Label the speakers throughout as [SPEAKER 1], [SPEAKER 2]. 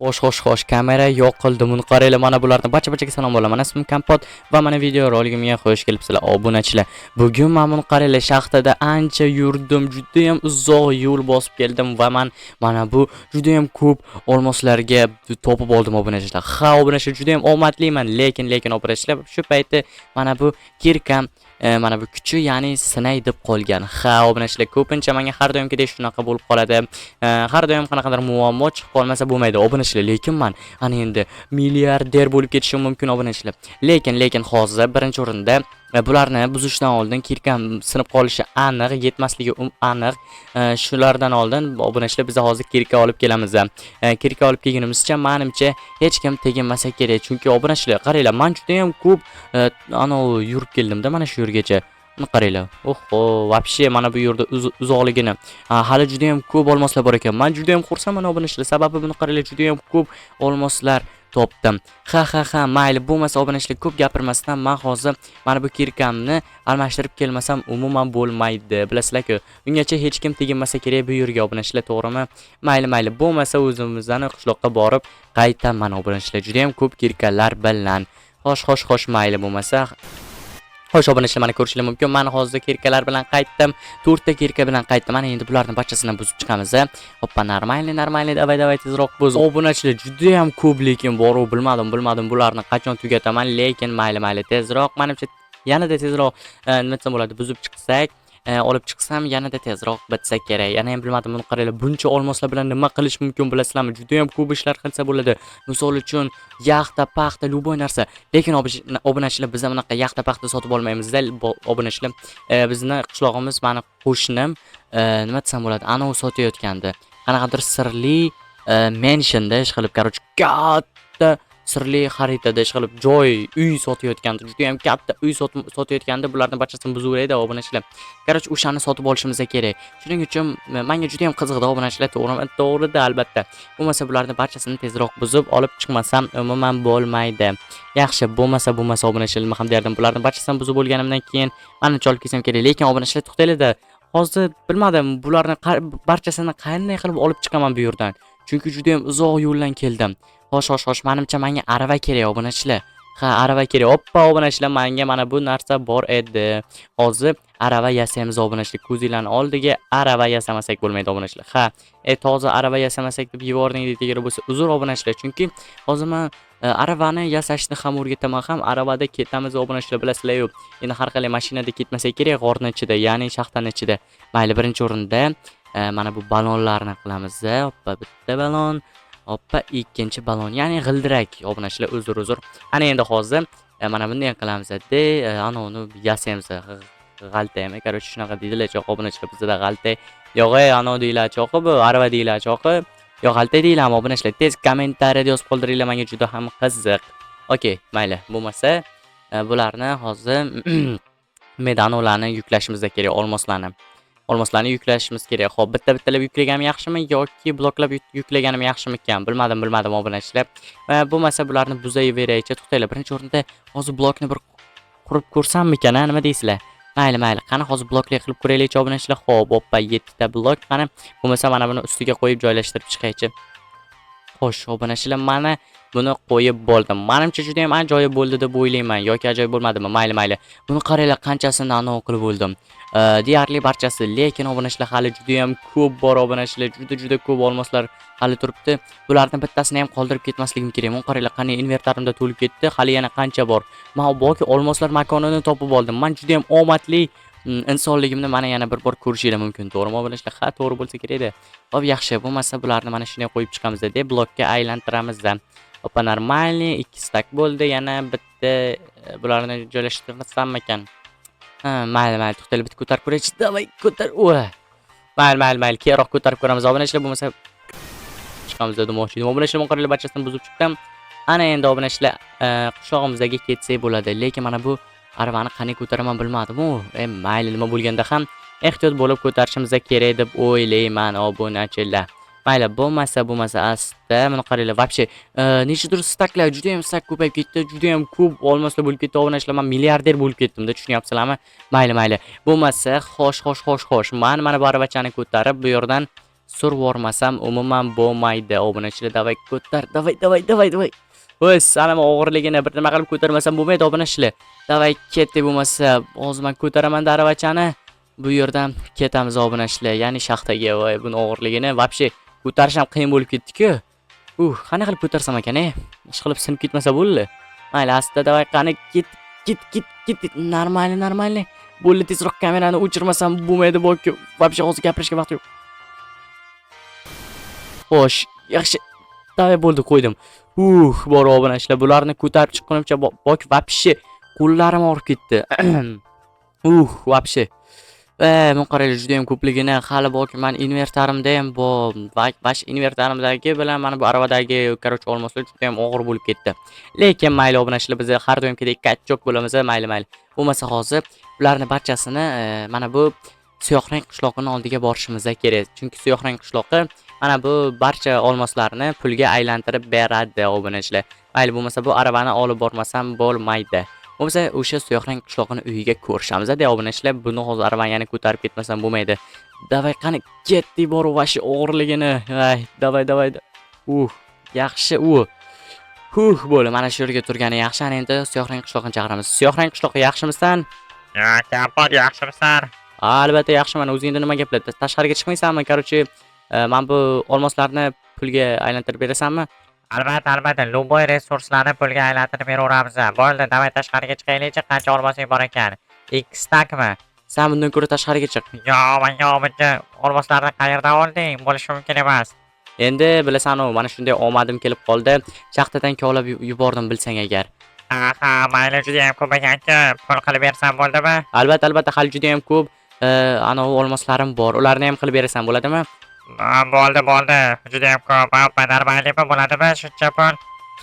[SPEAKER 1] Xo'sh, xo'sh, xo'sh, kamera yoqildi. Buni qaranglar, mana bularni barcha-barchaga salom bo'laman. Mana ismim Kompot va mana video roligimga xush kelibsizlar, obunachilar. Bugun men buni qaranglar, shaxtada ancha yurdim, juda ham uzoq yo'l bosib keldim va man mana bu juda ham ko'p olmoslarga topib oldim, obunachilar. Ha, obunachilar, juda ham omadliman, lekin obunachilar, shu payti mana bu кирка m mana bu kuchi, ya'ni sinay deb qolgan. Ha, obunachilar, ko'pincha menga har doimgidek shunaqa bo'lib qoladi. Har doim qanaqadir muammo chiqib qolmasa bo'lmaydi, obunachilar, lekin man ana endi milliarder bo'lib ketishim mumkin, obunachilar. Lekin hozir birinchi o'rinda bularni buzishdan oldin кирка m sinib qolishi aniq, yetmasligi aniq. Shulardan oldin, obunachilar, biz hozir кирка olib kelamiz. Кирка olib kelgunimizcha, manimcha, hech kim teginmasa kerak, chunki, obunachilar, qaranglar, man juda ham ko'p anavi yurib keldimda mana shu yergacha. Buni qaranglar. Oho, вообще mana bu yerda uzoqligini. Hali juda ham ko'p olmoslar bor ekan. Man juda ham xursandman, obunachilar. Sababi buni qaranglar, juda ham ko'p olmoslar topdim. Ha, mayli, bo'lmasa, obunachilar, ko'p gapirmasdan man hozir mana bu кирка mni almashtirib kelmasam umuman bo'lmaydi. Bilasizlar-ku, ungacha hech kim teginmasa kerak bu yerga, obunachilar, to'g'rimi? Mayli, mayli, bo'lmasa o'zimizni qishloqqa borib qaytaman, obunachilar, juda ham ko'p кирка lar bilan. Xo'sh, xo'sh, xo'sh, mayli bo'lmasa. Xo'sh, obunachilar, mana ko'rishingiz mumkin. Men hozir кирка lar bilan qaytdim. To'rtta кирка bilan qaytdim. Mana endi bularni barchasini buzib chiqamiz. Hoppa, нормальный, нормальный, давай, давай, tezroq buz. Obunachilar, juda ham ko'p lekin bor, bilmadim, bilmadim bularni qachon tugataman, lekin mayli, mayli, tezroq, manimcha, yanada tezroq nima desam bo'ladi, buzib chiqsak, olib chiqsam yanada tezroq bitsa kerak. Yana ham bilmadim, buni qaranglar, buncha olmoslar bilan nima qilish mumkin, bilasizlarmi? Juda ham ko'p ishlar qilsa bo'ladi. Misol uchun, yaxta, paxta, любой narsa. Lekin obunachilar, biz bunaqa yaxta, paxta sotib olmaymizda, obunachilar. Bizni qishlog'imiz, mani qo'shnim, nima desam bo'ladi, anavi sotayotgandi. Qanaqadir sirli mansionda ish qilib, короче, katta sirli xaritada ish qilib joy, uy sotayotgandi. Juda ham katta uy sotayotgandi. Bularni barchasini buzaveraydi, obunachilar. Короче, o'shani sotib olishimiz kerak. Shuning uchun menga juda ham qiziqdi, obunachilar, to'g'rimi? To'g'rida, albatta. Bo'lmasa bularni barchasini tezroq buzib olib chiqmasam umuman bo'lmaydi. Yaxshi, bo'lmasa, obunachilar, nima ham derdim. Bularni barchasini buzib bo'lganimdan keyin manimcha olib kelsam kerak. Lekin, obunachilar, to'xtanglar-da. Hozir bilmadim, bularni barchasini qanday qilib olib chiqaman bu yerdan. Chunki juda ham uzoq yo'ldan keldim. Xo'sh, xo'sh, xo'sh, manimcha menga arava kerak, obunachilar. Ha, arava kerak. Oppa, obunachilar, menga mana bu narsa bor edi. Hozir arava yasaymiz, obunachilar. Ko'zinglarning oldiga arava yasamasak bo'lmaydi, obunachilar. Ha, toza arava yasamasak deb yubording deydigan bo'lsa, uzr, obunachilar, chunki hozir men aravani yasashni ham o'rgataman, ham aravada ketamiz, obunachilar, bilasizlar-yu. Endi har qalay mashinada ketmasak kerak g'orni ichida, ya'ni shaxtani ichida. Mayli, birinchi o'rinda mana bu balonlarni qilamiz. Oppa, bitta balon. Oppa, ikkinchi balon, ya'ni g'ildirak, obunachilar, uzr, uzr. Ana endi hozir mana bunday qilamiz de, ana uni yasaymiz. G'altaymi, короче, shunaqa deydilar cho'q, obunachilar, bizda g'altay. Yo'q, ey, anavi deyiladi cho'qi, bu arava deyiladi cho'qi. Yo'q, g'altay deyiladimi, obunachilar? Tez kommentariyada yozib qoldiringlar, menga juda ham qiziq. Okey, mayli, bo'lmasa bularni hozir medanolarni yuklashimiz kerak, olmoslarni. Olmoslarni yuklashimiz kerak. Xo'p, bitta-bittalab yuklaganim yaxshimi yoki bloklab yuklaganim yaxshimikan? Bilmadim, bilmadim, obunachilar. Va bo'lmasa bularni buzaveraychi. To'xtanglar, birinchi o'rinda hozir blokni bir qurib ko'rsammikan, a, nima deysizlar? Mayli, mayli. Qani, hozir blokli qilib ko'raylikchi, obunachilar. Xo'p, oppa, 7 ta blok. Qani, bo'lmasa mana buni ustiga qo'yib joylashtirib chiqaychi. Xo'sh, obunachilar, mana buni qo'yib bo'ldim. Manimcha, juda ham ajoyib bo'ldi deb o'ylayman yoki ajoyib bo'lmadimi? Mayli, mayli. Buni qaranglar, qanchasini anavi qilib bo'ldim. Deyarli barchasi, lekin, obunachilar, hali juda ham ko'p bor, obunachilar, juda-juda ko'p olmoslar hali turibdi. Bularni bittasini ham qoldirib ketmasligim kerak. Buni qaranglar, qani, inventarimda to'lib ketdi. Hali yana qancha bor. Men boki olmoslar makonini topib oldim. Men juda ham omadli insonligimni mana yana bir bor ko'rishinglar mumkin. To'g'rimi, obunachilar? Ha, to'g'ri bo'lsa kerak-da. Xo'p, yaxshi, bo'lmasa bularni mana shunday qo'yib chiqamiz deb blokka aylantiramiz-da. Oppa, нормальный, 2 стак bo'ldi. Yana bitta bularni joylashtirsammikan? Ha, mayli, mayli, to'xtanglar, bitta ko'tarib ko'raychi. Давай, ko'tar. Ua. Mayli, mayli, mayli, keyinroq ko'tarib ko'ramiz, obunachilar, bo'lmasa chiqamiz demoqchi edim. Obunachilar, qaranglar, barchasini buzib chiqdim. Ana endi, obunachilar, qishlog'imizga ketsak bo'ladi. Lekin mana bu aravani qanday ko'taraman bilmadim-u. Mayli, nima bo'lganda ham ehtiyot bo'lib ko'tarishimiz kerak deb o'ylayman, obunachilar. Mayli, bo'lmasa asta buni qaranglar, вообще nechadir стак lar, juda ham стак ko'payib ketdi, juda ham ko'p olmoslar bo'lib ketdi, obunachilar, men milliarder bo'lib ketdim-da, tushunyapsizlarmi? Mayli, mayli. Bo'lmasa, xo'sh, xo'sh, xo'sh, xo'sh. Men mana bu aravachani ko'tarib bu yerdan Surib yubormasam umuman bo'lmaydi. Obunachilar, давай ko'tar, давай, давай, давай, давай. Voy, sanam og'irligini bir nima qilib ko'tarmasam bo'lmaydi, obunachilar. Давай, ketdik bo'lmasa, hozir men ko'taraman aravachani. Bu yerdan ketamiz, obunachilar, ya'ni shaxtaga. Voy, buni og'irligini вообще ko'tarish ham qiyin bo'lib ketdi-ku. Qanaqa qilib ko'tarsam ekan, e? Ish qilib sinib ketmasa bo'ldi. Mayli, asta, давай, qani, ket, ket, ket, ket. Нормально, нормально. Bo'ldi, tezroq kamerani o'chirmasam bo'lmaydi, boki. Вообще hozir gapirishga vaqt yo'q. Xo'sh, yaxshi. Давай, bo'ldi, qo'ydim. Bor, obunachilar, bularni ko'tarib chiqqunimcha bok вообще qo'llarim og'rib ketdi. Вообще. Buni qaranglar, juda ham ko'pligini hali bor. Man inventarimda ham bor. Bash inventarimdagi bilan mana bu aravadagi, короче, olmoslar juda ham og'ir bo'lib ketdi. Lekin mayli, obunachilar, biz har doimgidek качок bo'lamiz, mayli, mayli. Bo'lmasa hozir bularni barchasini mana bu Siyohrang qishlog'ini oldiga borishimiz kerak. Chunki Siyohrang qishlog'i mana bu barcha olmoslarni pulga aylantirib beradi, obunachilar. Mayli, bo'lmasa bu aravani olib bormasam bo'lmaydi. Bo'lmasa o'sha Siyohrang qishlog'ini uyiga ko'rishamiz, de, obunachilar. Buni hozir aravani yana ko'tarib ketmasam bo'lmaydi. Давай, qani, ketdik, bor, вообще og'irligini. Ay, давай, давай. Yaxshi, u. Bo'ldi. Mana shu yerga turgani yaxshi. Ana endi Siyohrang qishlog'ini chaqiramiz. Siyohrang qishlog'i, yaxshimisan?
[SPEAKER 2] Ya, Kompot, yaxshimisan?
[SPEAKER 1] Albatta yaxshiman. O'zingda nima gaplar? Tashqariga chiqmaysanmi? Короче, mana bu olmoslarni pulga aylantirib berasanmi?
[SPEAKER 2] Albatta, albatta, любой resurslarni pulga aylantirib beraveramiz. Bo'ldi, давай tashqariga chiqaylikchi, qancha olmosing bor ekan? 2 стак mi?
[SPEAKER 1] San bundan ko'ra tashqariga chiq.
[SPEAKER 2] Yo, yo, buncha olmoslarni qayerdan olding? Bo'lishi mumkin emas.
[SPEAKER 1] Endi bilasan-u, mana shunday omadim kelib qoldi. Shaxtadan kovlab yubordim, bilsang agar.
[SPEAKER 2] Ha, ha, mayli, juda ham ko'p ekan-ku. Pul qilib bersam bo'ldimi?
[SPEAKER 1] Albatta, albatta, hali juda ham ko'p anavi olmoslarim bor. Ularni ham qilib berasan bo'ladimi?
[SPEAKER 2] Ha, bo'ldi, bo'ldi. Juda ham ko'p. Ha, нормальный mi bo'ladimi shuncha pul?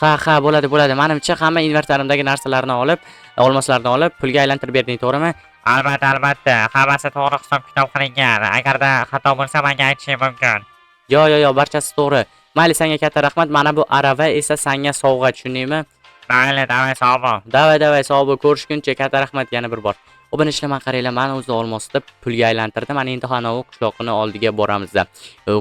[SPEAKER 1] Ha, bo'ladi, bo'ladi. Manimcha hamma inventarimdagi narsalarni olib, olmoslarni olib pulga aylantirib berding, to'g'rimi?
[SPEAKER 2] Albatta, albatta. Hammasi to'g'ri hisob-kitob qilingan. Agarda xato bo'lsa, menga aytishing mumkin.
[SPEAKER 1] Yo, yo, yo, barchasi to'g'ri. Mayli, senga katta rahmat. Mana bu arava esa senga sovg'a, tushundingmi?
[SPEAKER 2] Mayli, давай, sog' bo'l.
[SPEAKER 1] Давай, давай, sog' bo'l, ko'rishguncha, katta rahmat yana bir bor. Obunachilar, mana qaranglar, mana o'zi olmosni pulga aylantirdim. Mana endi anavi qishloqini oldiga boramiz.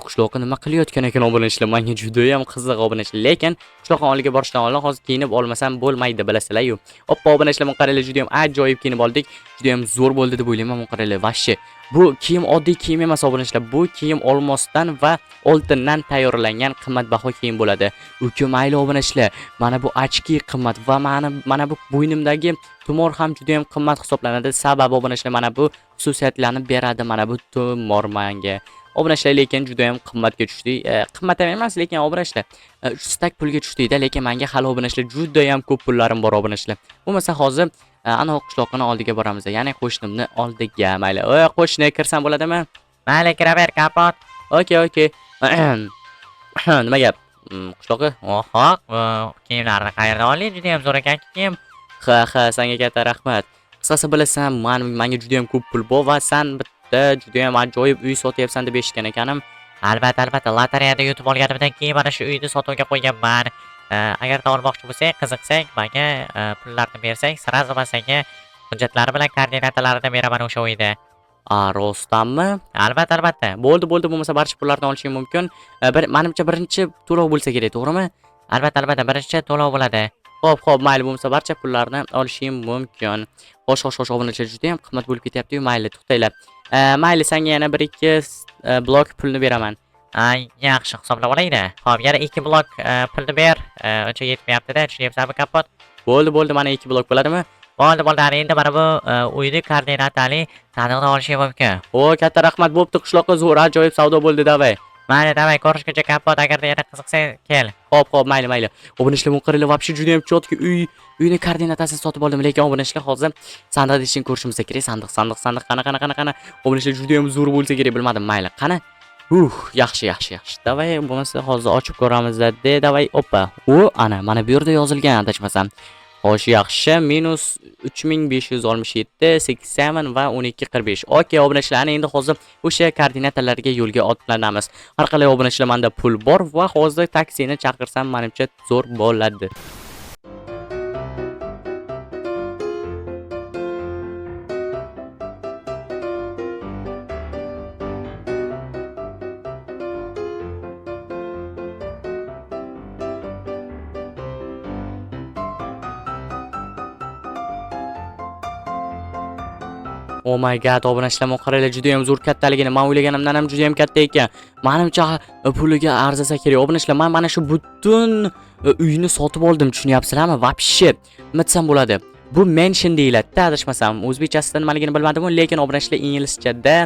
[SPEAKER 1] Qishloqi nima qilayotgan ekan, obunachilar? Menga juda ham qiziq, obunachilar. Lekin qishloqni oldiga borishdan oldin hozir kiyinib olmasam bo'lmaydi, bilasizlar-yu. Oppa, obunachilar, mana qaranglar, juda ham ajoyib kiyinib oldik. Juda ham zo'r bo'ldi deb o'ylayman, mana qaranglar, вообще. Bu kiyim oddiy kiyim emas, obunachilar. Bu kiyim olmosdan va oltindan tayyorlangan qimmatbaho kiyim bo'ladi. Uka, mayli, obunachilar, mana bu очки qimmat va mana bu bo'ynimdagi tumor ham juda ham qimmat hisoblanadi. Sababi, obunachilar, mana bu xususiyatlarni beradi mana bu tumor menga. Obunachilar, lekin juda ham qimmatga tushdik. Qimmat ham emas, lekin obunachilar, 3 стак pulga tushdikda, lekin menga hali, obunachilar, juda ham ko'p pullarim bor, obunachilar. Bo'lmasa hozir anavi qishloqini oldiga boramiz, ya'ni qo'shnimni oldiga. Mayli. Oy, qo'shni, kirsam bo'ladimi?
[SPEAKER 2] Mayli, kiraver, Kompot.
[SPEAKER 1] Okey, okey. Nima gap? Qishloqi?
[SPEAKER 2] Oho, kiyimlarni qayerdan olding? Juda ham zo'r ekan kiyim.
[SPEAKER 1] Ha, senga katta rahmat. Qisqasi, bilasan, menga juda ham ko'p pul bor va san bitta juda ham ajoyib uy sotyapsan deb eshitgan ekanim.
[SPEAKER 2] Albatta, albatta, lotereyada yutib olganimdan keyin mana shu uyni sotuvga qo'yganman. Agarda olmoqchi bo'lsang, qiziqsang, menga pullarni bersang, сразу man senga hujjatlari bilan koordinatalarini beraman o'sha uyda.
[SPEAKER 1] A, rostdanmi?
[SPEAKER 2] Albatta, albatta.
[SPEAKER 1] Bo'ldi, bo'ldi, bo'lmasa barcha pullarni olishing mumkin. Bir manimcha birinchi to'lov bo'lsa kerak, to'g'rimi?
[SPEAKER 2] Albatta, albatta, birinchi to'lov bo'ladi.
[SPEAKER 1] Xo'p, xo'p, mayli, bo'lmasa barcha pullarni olishing mumkin. Xo'sh, xo'sh, xo'sh, obunachilar, juda ham qimmat bo'lib ketyapti-yu, mayli, to'xtanglar. Mayli, senga yana 1-2 blok pulni beraman.
[SPEAKER 2] Ay, yaxshi, hisoblab olayda. Xo'p, yana 2 blok pulni ber. Uncha yetmayapti-da, tushunyapsanmi, Kompot?
[SPEAKER 1] Bo'ldi, bo'ldi, mana 2 blok bo'ladimi?
[SPEAKER 2] Bo'ldi, bo'ldi. Ana endi mana bu uyni koordinatali sandig'ini olishing mumkin.
[SPEAKER 1] O, katta rahmat, bo'pti, qishloqqa zo'r, ajoyib savdo bo'ldi, давай.
[SPEAKER 2] Mayli, давай, ko'rishguncha, Kompot, agarda yana qiziqsang, kel.
[SPEAKER 1] Xo'p, xo'p, mayli, mayli. Obunachilar, buni qaranglar, вообще juda ham чётко uy, uyni koordinatasini sotib oldim, lekin obunachilar, hozir sandiqni ichini ko'rishimiz kerak. Sandiq, sandiq, sandiq, qani, qani, qani, qani. Obunachilar, juda ham zo'r bo'lsa kerak, bilmadim, mayli. Qani? Yaxshi, yaxshi, yaxshi. Давай, bo'lmasa hozir ochib ko'ramiz, de, давай, oppa. U, ana, mana bu yerda yozilgan adashmasam. Xo'sh, yaxshi. Minus 3567, 87 va 1245. Okey, obunachilar, ana endi hozir o'sha koordinatalarga yo'lga otlanamiz. Har qalay, obunachilar, menda pul bor va hozir taksini chaqirsam, menimcha zo'r bo'ladi. Oh my God, obunachilar, qaranglar, juda ham zo'r kattaligini. Men o'ylaganimdan ham juda ham katta ekan. Menimcha, puliga arzisa kerak. Obunachilar, men mana shu butun uyni sotib oldim, tushunyapsizlarmi? Вообще, nima desam bo'ladi? Bu mansion deyiladi, adashmasam. O'zbekchasida nimaligini bilmadim, lekin, obunachilar, inglizchada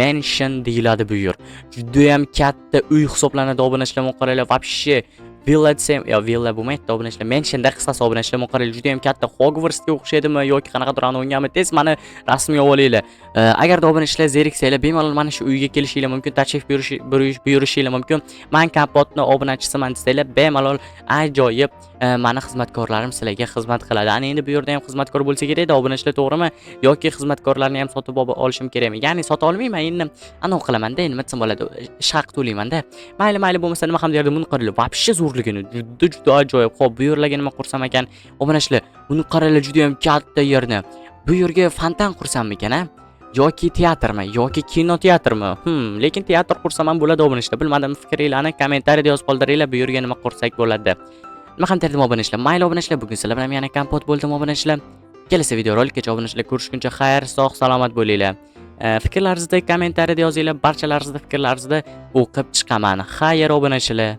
[SPEAKER 1] mansion deyiladi bu yer. Juda ham katta uy hisoblanadi, obunachilar, qaranglar, вообще villa desam, yo villa bo'lmaydi, obunachilar, mansionda qisqasi, obunachilar, qaranglar, juda ham katta. Hogwartsga o'xshaydimi yoki qanaqadir anongami? Tez mani rasmga olinglar. Agarda, obunachilar, zeriksanglar, bemalol mana shu uyga kelishinglar mumkin, tashrif buyurishinglar mumkin. Man Kompotni obunachisiman desanglar, bemalol ajoyib mani xizmatkorlarim sizlarga xizmat qiladi. Ana endi bu yerda ham xizmatkor bo'lsa kerakda, obunachilar, to'g'rimi? Yoki xizmatkorlarni ham sotib olishim kerakmi? Ya'ni sota olmayman, endi anavi qilamanda, nima desam bo'ladi, ish haqi to'laymanda. Mayli, mayli, bo'lmasa nima ham derdim, buni qaranglar, вообще zo'rligini, juda juda ajoyib. Xo'p, bu yerlarga nima qursam ekan? Obunachilar, buni qaranglar, juda ham katta yerni. Bu yerga fontan qursammikan, a? Yoki teatrmi, yoki kino teatrmi? Lekin teatr qursam ham bo'ladi, obunachilar. Bilmadim, fikringlarni kommentariyada yozib qoldiringlar, bu yerga nima qursak bo'ladi. Nima ham derdim, obunachilar? Mayli, obunachilar, bugun sizlar bilan yana Kompot bo'ldim, obunachilar. Kelasi video rolikgacha, obunachilar, ko'rishguncha xayr, sog' salomat bo'linglar. Fikrlaringizni kommentariyada yozinglar, barchalaringizni fikrlaringizni o'qib chiqaman. Xayr, obunachilar.